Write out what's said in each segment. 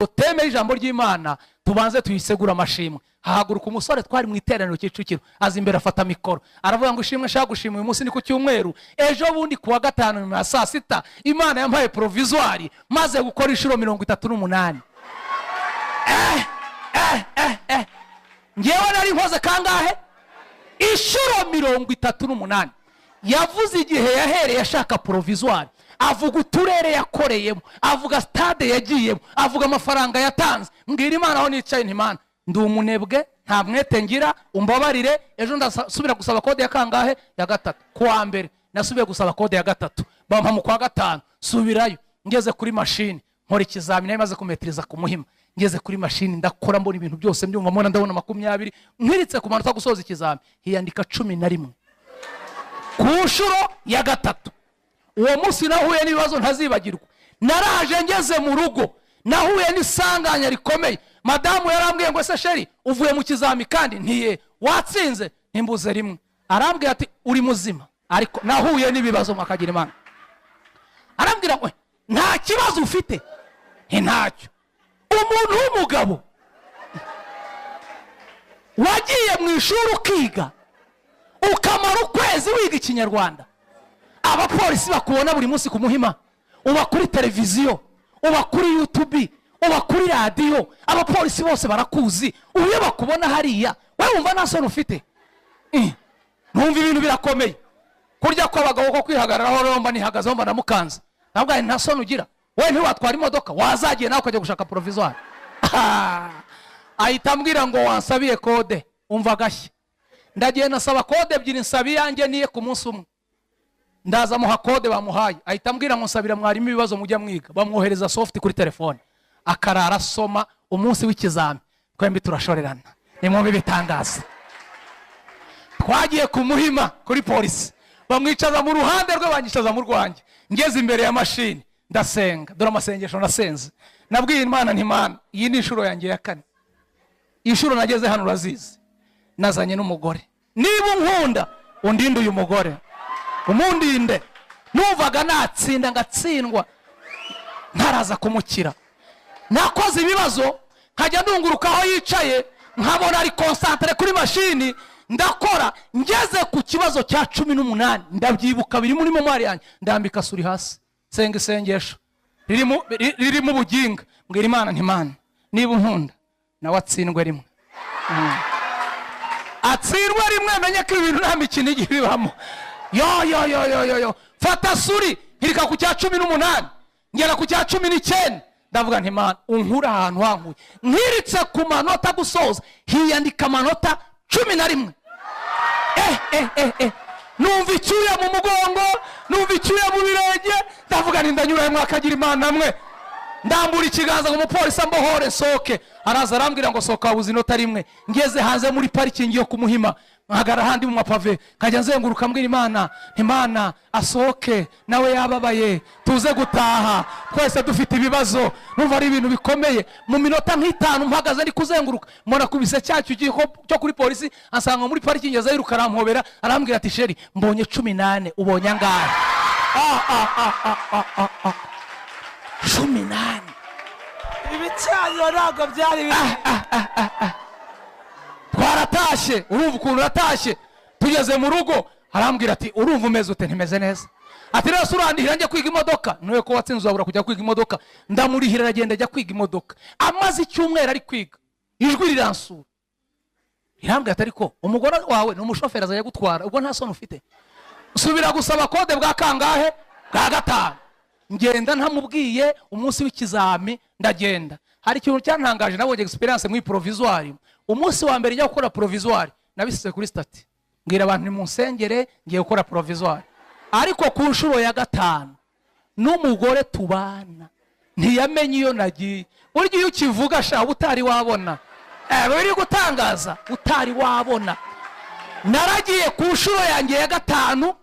Thème y'ijambo ry'Imana, tubanze tuyisegure amashimwe. Hahaguruka umusore twari mu iteraniro Kicukiro, aza imbere, afata mikoro, aravuga ngo: "Ishimwe nshaka gushima uyu munsi ni ku cyumweru. Ejo bundi ku wa gatanu nyuma ya saa sita, Imana yampaye provisoire maze gukora inshuro 38." Eh, eh, eh, eh. Ngewe nari nkoze kangahe? Inshuro 38. Yavuze igihe yahereye ashaka provisoire, avuga uturere yakoreyemo, avuga stade yagiyemo, avuga amafaranga yatanze. Mbwira Imana aho nicaye nti: "Imana, ndi umunebwe, nta mwete ngira, umbabarire. Ejo ndasubira gusaba code ya kangahe? Ya gatatu." Ku wa mbere nasubiye gusaba code ya gatatu, bampa mu kwa gatanu. Subirayo, ngeze kuri mashini nkora ikizamini nari maze kumetiriza ku Muhima. Ngeze kuri mashini ndakora, mbona ibintu byose mbyumva, mbona ndabona 20. Nkiritse ku manota gusoza ikizami, hiyandika 11 ku nshuro ya gatatu. Uwo munsi nahuye n'ibibazo ntazibagirwa. Naraje, ngeze mu rugo nahuye n'isanganya rikomeye. Madamu yarambwiye ngo: "Ese chéri, uvuye mu kizami?" Kandi ntiye watsinze, ntimbuze rimwe. Arambwira ati: "Uri muzima?" Ariko nahuye n'ibibazo mwakagira Imana. Arambwira ngo: "Nta kibazo ufite?" Nti: "Ntacyo." Umuntu w'umugabo wagiye mu ishuri ukiga, ukamara ukwezi wiga Ikinyarwanda, abapolisi bakubona buri munsi ku Muhima, uba kuri televiziyo, uba kuri YouTube, uba kuri radiyo, abapolisi bose barakuzi. Ubu iyo bakubona hariya, wowe wumva nta soni ufite? Numva ibintu birakomeye. Kurya kw'abagabo ko kwihagararaho rero, mba nihagazeho, mba namukanze. Ntabwo nta soni ugira? Wowe ntiwatwara imodoka? Wazagiye nawe ukajya gushaka provisoire? Ahita ambwira ngo: "Wansabiye code." Umva agashya! Ndagiye, nasaba code ebyiri, nsaba iyanjye niye ku munsi umwe. Ndaza muha code bamuhaye, ahita ambwira ngo: "Nsabira mwarimu ibibazo mujya mwiga." Bamwohereza soft kuri telefone, akarara asoma. Umunsi w'ikizami twembi turashorerana. Nimwumve ibitangaza! Twagiye ku Muhima kuri polisi, bamwicaza mu ruhande rwe, banyicaza mu rwanjye. Ngeze imbere ya mashini ndasenga. Dore amasengesho nasenze. Nabwiye Imana nti: "Imana, iyi ni inshuro yanjye ya kane. Inshuro nageze hano urazizi, nazanye n'umugore. Niba unkunda, undinde uyu mugore, umundinde." Numvaga natsinda ngatsindwa ntaraza kumukira. Nakoze ibibazo, nkajya ndunguruka aho yicaye, nkabona ari concentré kuri mashini. Ndakora, ngeze ku kibazo cya 18, ndabyibuka, biri muri mémoire yanjye, ndambika souris hasi, nsenga isengesho ririmo ubuginga. Mbwira Imana nti: "Imana, niba unkunda, nawe atsindwe rimwe." Atsindwe rimwe, menye ko ibintu nta mikino igiye ibibamo. Yo yo yo yo yo yo! Fata souris, nkirika ku cya 18, ngera ku cya 19, ndavuga nti: "Imana, unkure ahantu hankuye." Nkiritse ku manota gusoza, hiyandika amanota 11. Eh eh eh eh! Numva icyuya mu mugongo, numva icyuya mu birenge. Ndavuga nti: "Ndanyura mwakagira Imana mwe." Ndambura ikiganza ngo umupolisi ambohore nsohoke. Araza arambwira ngo: "Sohoka, wabuze inota rimwe." Ngeze hanze muri parikingi yo ku Muhima, nkagara ahandi mu mapave, nkajya nzenguruka mbwira Imana: "Imana, asohoke nawe yababaye, tuze gutaha twese dufite ibibazo." Numva ari ibintu bikomeye. Mu minota nk'itanu mpagaze ndi kuzenguruka, mbona kubise cya cyugiye cyo kuri polisi, ansanga muri parikingi, aza yiruka, arampobera, arambwira ati: "Chéri, mbonye 14, ubonye angahe?" Ah, ah, ah, ah, ah, ah, ah. 14. Ibicaniro ntabwo byari biri. Twaratashye. Urumva ukuntu uratashye? Tugeze mu rugo arambwira ati: "Urumva umeze ute?" "Ntimeze neza." Ati: "Rero se urandihira njya kwiga imodoka?" "Ntuye ko watsinze uzabura kujya kwiga imodoka?" Ndamurihira, aragenda ajya kwiga imodoka. Amaze icyumweru ari kwiga, ijwi riransura, rirambwira ati: "Ariko umugore wawe ni umushoferi, azajya gutwara, ubwo nta soni ufite?" Subira gusaba code bwa kangahe? Bwa gatanu. Ngenda ntamubwiye. Umunsi w'ikizami ndagenda. Hari ikintu cyantangaje nabonye, experience muri provisoire. Umunsi wa mbere njya gukora provisoire, nabisize kuri status, mbwira abantu: "Ni munsengere, ngiye gukora provisoire." Ariko ku nshuro ya gatanu n'umugore tubana ntiyamenye iyo nagiye. Burya iyo ukivuga sha utari wabona, biri gutangaza utari wabona. Naragiye ku nshuro yanjye ya gatanu,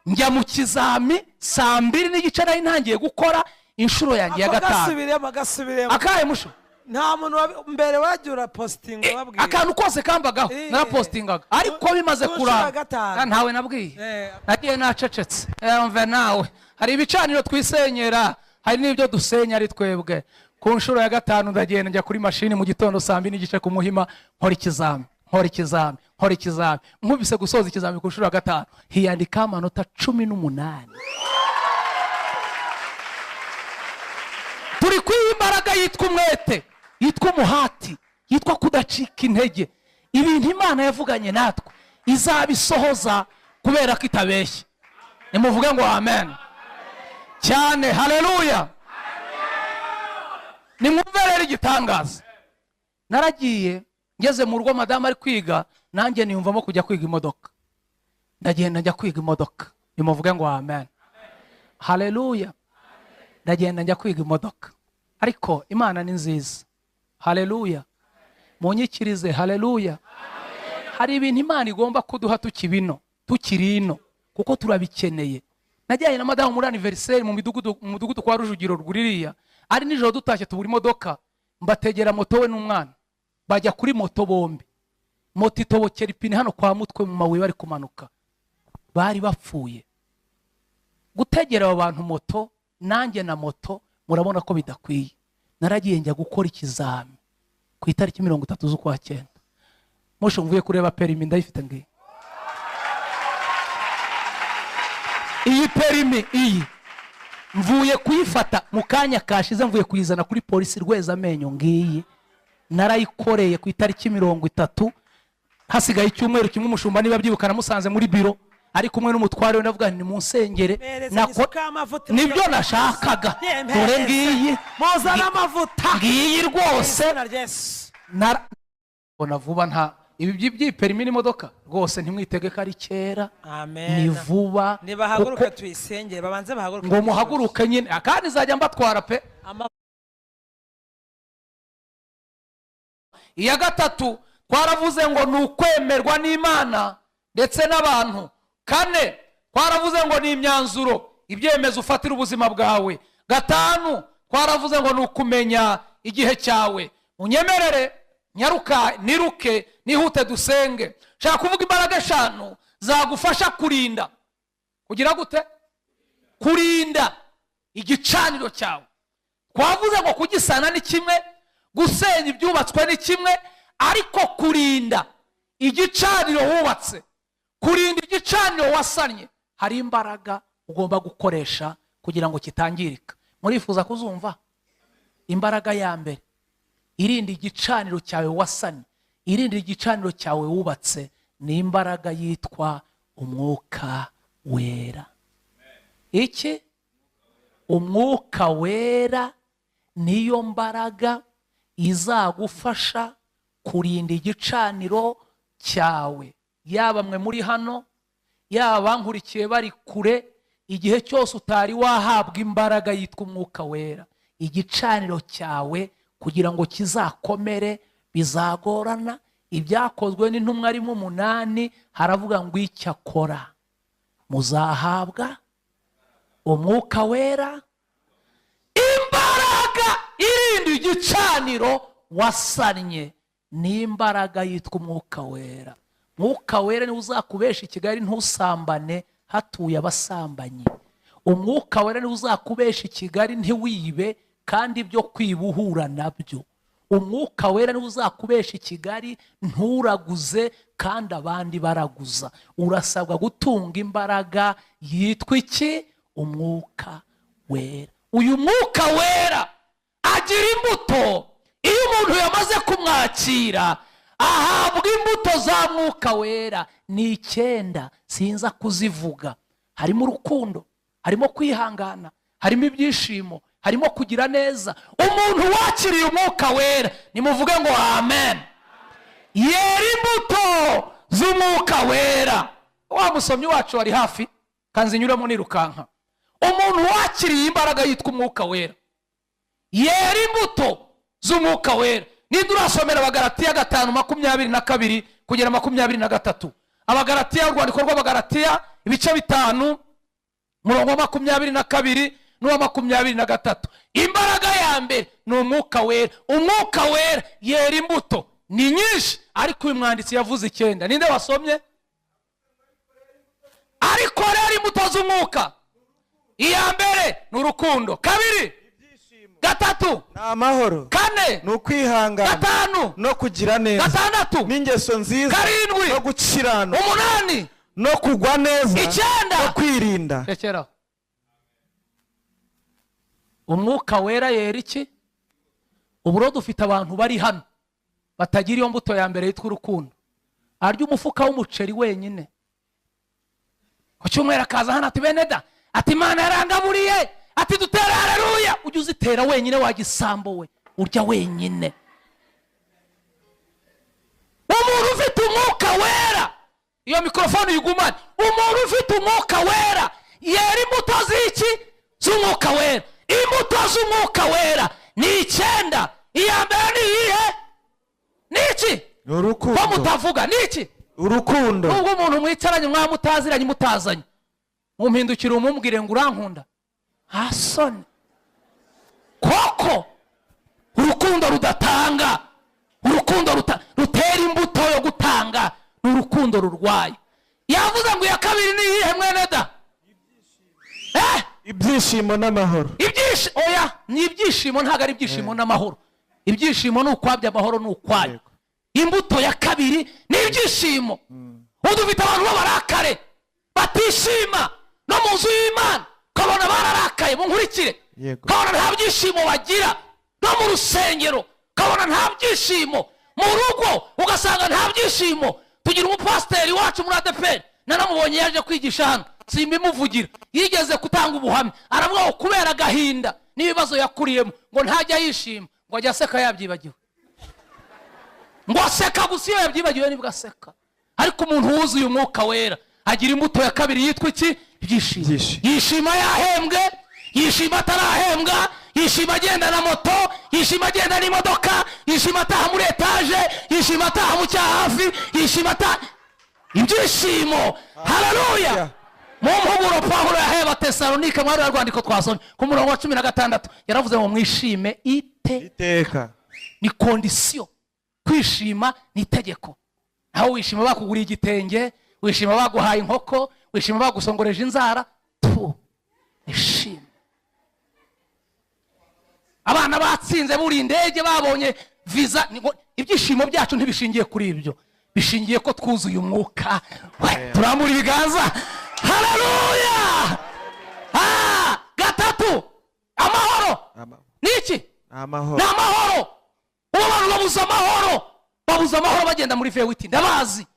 njya mu kizami saa 2:30, nari ntangiye gukora inshuro yanjye ya Ako gatanu. Gasubiremo, gasubiremo. Akahe musho? Nta muntu mbere wagiye urapositinga wabwira. Akantu kose kambagaho narapositingaga, ariko bimaze Ku nshuro ya kuramba gatanu. ntawe nabwiye. Nagiye nacecetse. Mve nawe, hari ibicaniro twisenyera, hari n'ibyo dusenya ari twebwe. Ku nshuro ya gatanu ndagenda njya kuri mashini mu gitondo saa 2:30 ku Muhima, nkora ikizami, nkora ikizami, nkora ikizami. Nkubise gusoza ikizami ku nshuro ya gatanu, hiyandika amanota 18. Turi kwiha imbaraga yitwa umwete, yitwa umuhati, yitwa kudacika intege. Ibintu Imana yavuganye natwe izabisohoza kubera ko itabeshya. Nimuvuge ngo amen cyane, haleluya. Nimwumve rero igitangaza. Naragiye ngeze mu rugo, madamu ari kwiga, nanjye niyumvamo kujya kwiga imodoka. Ndagenda njya kwiga imodoka. Nimuvuge ngo amen, haleluya. Ndagenda njya kwiga imodoka. Ariko Imana ni nziza, haleluya. Munyikirize haleluya. Hari ibintu Imana igomba kuduha tukibino, tukiri ino, kuko turabikeneye. Najyanye na madamu muri anniversaire mu mudugudu kwa Rujugiro rwuririya, ari nijoro dutashye tubura imodoka, mbategera moto we n'umwana, bajya kuri moto bombi. Moto itobokera ipine hano kwa Mutwe mu mabuye bari kumanuka, bari bapfuye. Gutegera abo bantu moto, nanjye na moto, murabona ko bidakwiye. Naragiye njya gukora ikizami ku itariki 30 z'ukwa 9. Musho mvuye kureba perimi ndayifite ngiyi. Iyi perimi iyi mvuye kuyifata mu kanya kashize, mvuye kuyizana kuri polisi rweza amenyo ngiyi. Narayikoreye ku itariki 30, hasigaye icyumweru kimwe. Umushumba niba byibuka namusanze muri biro ari kumwe n'umutware we, ndavuga nti munsengere, nibyo nashakaga, dore ngiyi, muzana amavuta ngiyi rwose. Narabona vuba nta ibi by'iperimi n'imodoka rwose ntimwitege ko ari kera, ni vuba. Nibahaguruke tuyisengere, babanze bahaguruke, ngo muhaguruke nyine, kandi nzajya mbatwara pe. Iya gatatu twaravuze ngo ni ukwemerwa n'Imana ndetse n'abantu. Kane twaravuze ngo ni imyanzuro, ibyemezo ufatira ubuzima bwawe. Gatanu twaravuze ngo ni ukumenya igihe cyawe. Unyemerere nyaruka, niruke, nihute dusenge. Shaka kuvuga imbaraga eshanu zagufasha kurinda. Kugira gute? Kurinda igicaniro cyawe. Twavuze ngo kugisana ni kimwe, gusenya ibyubatswe ni kimwe, ariko kurinda igicaniro wubatse, kurinda igicaniro wasannye, hari imbaraga ugomba gukoresha kugira ngo kitangirika. Murifuza kuzumva? Imbaraga ya mbere irinda igicaniro cyawe wasannye, irinda igicaniro cyawe wubatse, ni imbaraga yitwa Umwuka Wera. Iki? Umwuka Wera niyo mbaraga izagufasha kurinda igicaniro cyawe. Yaba mwe muri hano, yaba bankurikiye bari kure, igihe cyose utari wahabwa imbaraga yitwa Umwuka Wera, igicaniro cyawe kugira ngo kizakomere bizagorana. Ibyakozwe n'intumwa arimo 8 haravuga ngo icyakora muzahabwa Umwuka Wera, imbaraga irinda igicaniro wasannye, ni imbaraga yitwa Umwuka Wera. Umwuka Wera niwe uzakubesha i Kigali ntusambane hatuye abasambanyi. Umwuka Wera niwe uzakubesha i Kigali ntiwibe kandi ibyo kwibuhura nabyo. Umwuka Wera niwe uzakubesha i Kigali nturaguze kandi abandi baraguza. Urasabwa gutunga imbaraga yitwa iki? Umwuka Wera. Uyu Mwuka Wera agira imbuto. Iyo umuntu yamaze kumwakira ahabwa imbuto za Mwuka Wera. Ni 9, sinza kuzivuga. Harimo urukundo, harimo kwihangana, harimo ibyishimo, harimo kugira neza. Umuntu wakiriye Umwuka Wera, nimuvuge ngo amen, yera imbuto z'Umwuka Wera. Wa musomyi wacu ari hafi, kanzinyuramo nirukanka. Umuntu wakiriye imbaraga yitwa Umwuka Wera yera imbuto z'Umwuka Wera. Ninde urasomera Abagalatiya 5:22 kugera 23? Abagalatiya, urwandiko rw'Abagalatiya ibice 5 murongo wa 22 n'uwa 23. Imbaraga ya mbere ni Umwuka Wera. Umwuka Wera yera imbuto ni nyinshi, ariko uyu mwanditsi yavuze 9. Ninde wasomye? Ariko rero imbuto z'Umwuka, iya mbere ni urukundo, kabiri Gatatu, ni amahoro. Kane, ni ukwihangana. Gatanu, no kugira neza. Gatandatu, n'ingeso nziza. Karindwi, no gukiranuka. Umunani, no kugwa neza. Icyenda, no kwirinda. Rekeraho. Umwuka wera yera iki? Uburo dufite abantu bari hano batagira iyo mbuto ya mbere yitwa urukundo. Arya umufuka w'umuceri wenyine. Ku cyumweru akaza hano ati bene da, ati Imana yarangaburiye, ati dutere haleluya. Ujye uzitera wenyine wa gisambo we, urya wenyine. Umuntu ufite umwuka wera, iyo mikrofone uyigumane. Umuntu ufite umwuka wera yera imbuto z'iki? Z'umwuka wera. Imbuto z'umwuka wera ni 9. Iya mbere ni iyihe? Ni iki? Urukundo. Ko mutavuga ni iki? Urukundo. Nubwo umuntu mwicaranye mwamutaziranye mutazanye, mumpindukire umubwire ngo urankunda, hasoni. Koko urukundo rudatanga, urukundo rutera imbuto yo gutanga, ni urukundo rurwaye. Yavuze ngo iya kabiri ni iyihe mwene da? Ibyishimo n'amahoro. Oya, ni ibyishimo, ntabwo ari ibyishimo n'amahoro. Ibyishimo ni ukwabya, amahoro ni ukwayo. Imbuto ya kabiri ni ibyishimo. Ubu dufite abantu b'abarakare batishima no mu nzu y'Imana, ukabona bararakaye. Munkurikire, ukabona nta byishimo bagira no mu rusengero, ukabona nta byishimo mu rugo, ugasanga nta byishimo. Tugira umupasiteri wacu muri ADEPR, naramubonye yaje kwigisha hano, simbimuvugira, yigeze gutanga ubuhamya, aravuga ngo kubera agahinda n'ibibazo yakuriyemo ngo ntajya yishima, ngo ajya aseka yabyibagiwe, ngo aseka gusa iyo yabyibagiwe nibwo aseka. Ariko umuntu wuzuye umwuka wera agira imbuto ya kabiri yitwa iki? Ibyishimo. Yishima yahembwe, yishima atarahembwa, yishima agenda na moto, yishima agenda n'imodoka, yishima ataha muri etaje, yishima ataha mu cyahafi, yishima ataha. Ibyishimo. Haleluya. Mu mpuguro Pawulo yahaye Abatesalonike muri rwandiko twasomye ku murongo wa 16 yaravuze ngo mwishime iteka. Ni kondisiyo. Kwishima ni itegeko. Aho wishima bakuguriye igitenge, wishima baguhaye inkoko, wishima bagusongoreje inzara, tu ishima. Abana batsinze buri indege babonye visa, ibyishimo byacu ntibishingiye kuri ibyo, bishingiye ko twuzuye umwuka. Turamura ibiganza. Haleluya. Gatatu, amahoro. Ni iki? Amahoro. Ni amahoro. Ubu abantu babuze amahoro, babuze amahoro bagenda muri V8, ndabazi.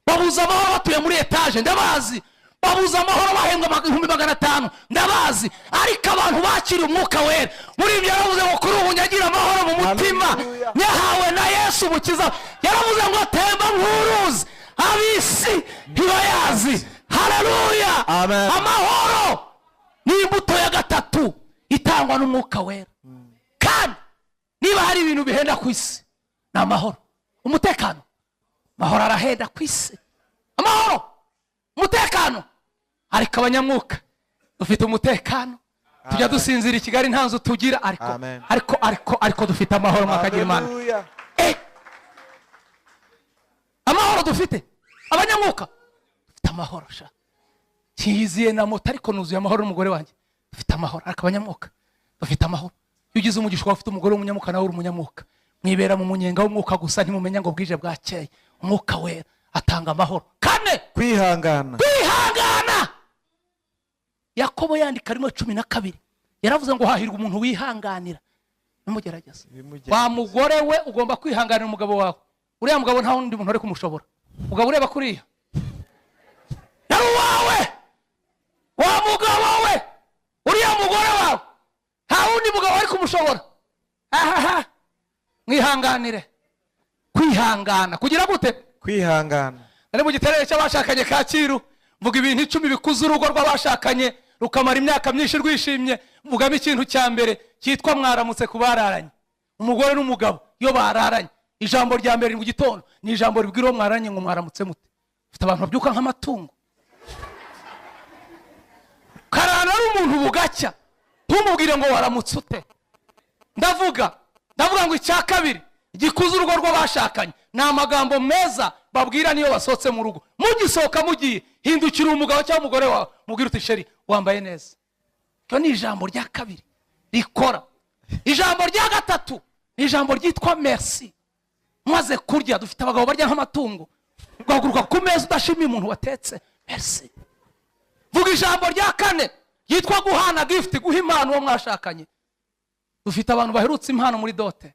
Babuze amahoro batuye muri etaje, ndabazi. Babuze amahoro bahembwa 500,000, ndabazi. Ariko abantu bakiri umwuka wera, muri ibyo yaravuze ngo kuri ubu nyagira amahoro mu mutima, nyahawe na Yesu Umukiza. Yaravuze ngo temba nk'uruzi, ab'isi ntibayazi. Haleluya. Amahoro ni imbuto ya gatatu itangwa n'umwuka wera. Kandi niba hari ibintu bihenda ku isi ni amahoro. Umutekano, amahoro arahenda ku isi. Amahoro, umutekano. Ariko abanyamwuka dufite umutekano, tujya dusinzira i Kigali nta nzu tugira, ariko ariko ariko ariko dufite amahoro. Mwakagira Imana. Amahoro dufite abanyamwuka, dufite amahoro. Sha kiyiziye na moto, ariko nuzuye amahoro n'umugore wanjye. Dufite amahoro. Ariko abanyamwuka dufite amahoro. Iyo ugize umugisha ufite umugore w'umunyamwuka nawe uri umunyamwuka, mwibera mu munyenga w'umwuka gusa, ntimumenya ngo bwije bwakeye. Umwuka wera atanga amahoro. Kane, kwihangana. Kwihangana. Yakobo yandika 1:12 yaravuze ngo hahirwa umuntu wihanganira bimugerageza. Wa mugore we ugomba kwihanganira umugabo wawe. Uriya mugabo nta wundi muntu ari kumushobora. Mugabo ureba kuriya yari uwawe. Wa mugabo we, uriya mugore wawe nta wundi mugabo ari kumushobora. Ahaha, mwihanganire. Kwihangana kugira gute? Kwihangana. Nari mu giterane cy'abashakanye Kacyiru, mvuga ibintu 10 bikuza urugo rw'abashakanye rukamara imyaka myinshi rwishimye. Mvugamo ikintu cya mbere cyitwa mwaramutse ku bararanye. Umugore n'umugabo iyo bararanye, ijambo rya mbere mu gitondo ni ijambo ribwira uwo mwararanye ngo mwaramutse mute. Ufite abantu babyuka nk'amatungo, karana ari umuntu bugacya, ntumubwire ngo waramutse ute. Ndavuga ngo icya kabiri gikuza urugo rw'abashakanye ni amagambo meza babwira niyo basohotse mu rugo. Mugisohoka mugiye, hindukira umugabo cyangwa umugore wawe, mubwire uti sheri wambaye neza. Icyo ni ijambo rya kabiri rikora. Ijambo rya gatatu ni ijambo ryitwa merci. Maze kurya, dufite abagabo barya nk'amatungo, ugahaguruka ku meza udashimiye umuntu watetse merci. Vuga ijambo rya kane ryitwa guhana gift, guha impano uwo mwashakanye. Dufite abantu baherutse impano muri dote.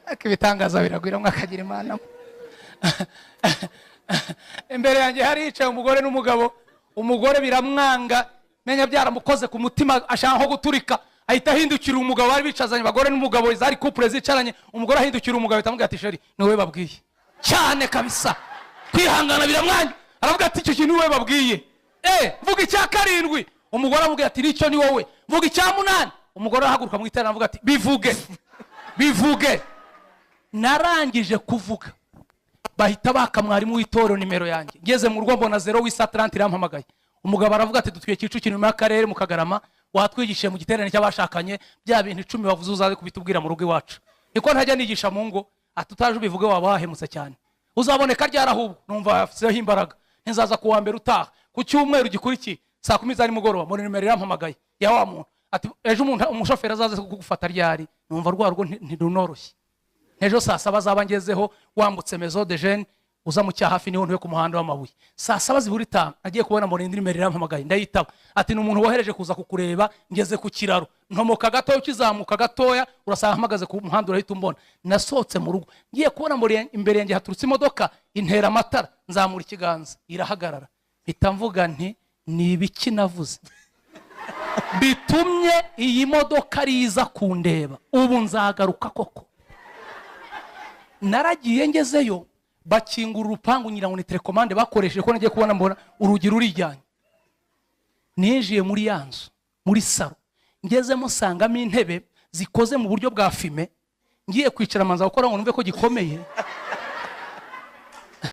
Ariko ibitangaza biragwira mwakagira imana. Imbere yanjye hari hicaye umugore n'umugabo. Umugore biramwanga, menya byaramukoze ku mutima, ashaka nko guturika, ahita ahindukira umugabo. Bari bicazanye abagore n'umugabo, zari couple zicaranye. Umugore ahindukira umugabo ahita amubwira ati sheri ni wowe babwiye cyane kabisa. Kwihangana biramwanga, aravuga ati icyo kintu ni wowe babwiye. Vuga icya karindwi, umugore amubwira ati nicyo ni wowe. Vuga icya munani, umugore arahaguruka mu iteraniro avuga ati bivuge bivuge. Narangije kuvuga bahita baka mwarimu w'itorero nimero yanjye. Ngeze mu rugo mbona 0 wisa 30 irampamagaye. Umugabo aravuga ati dutuye Kicukiro nyuma y'akarere mu Kagarama, watwigishije mu giterane cy'abashakanye bya bintu 10 bavuze uzaze kubitubwira mu rugo iwacu. Niko ntajya nigisha mu ngo, ati utaje ubivuge waba wahemutse cyane. Uzaboneka ryari ahubwo? Numva afiteho imbaraga. Nzaza kuwa mbere utaha ku cyumweru gikurikiye saa 10 za nimugoroba, muri nimero irampamagaye ya wa muntu ati ejo umuntu umushoferi azaze kugufata ryari? Numva rwa rugo ntirunoroshye. Ejo saa 7 azaba ngezeho, wambutse Maison de Jeunes uza mu cyahafi niho ntuye ku muhanda w'amabuye. Saa 7 zibura 5 agiye kubona muri indi nimero irampamagaye, ndayitaba. Ati ni umuntu wohereje kuza kukureba, ngeze ku kiraro ntomoka gatoya, ukizamuka gatoya urasanga mpagaze ku muhanda urahita umbona. Nasohotse mu rugo ngiye kubona muri imbere yanjye haturutse imodoka intera amatara, nzamura ikiganza irahagarara. Mpita mvuga nti ni ibiki navuze bitumye iyi modoka riza kundeba, ubu nzagaruka koko. Naragiye ngezeyo bakingura urupangu ngira ngo ni telekomande bakoresheje, ko nagiye kubona mbona urugi rurijyanye. Ninjiye muri ya nzu muri salo, ngezemo nsangamo intebe zikoze mu buryo bwa fime. Ngiye kwicara manza gukora ngo numve ko gikomeye.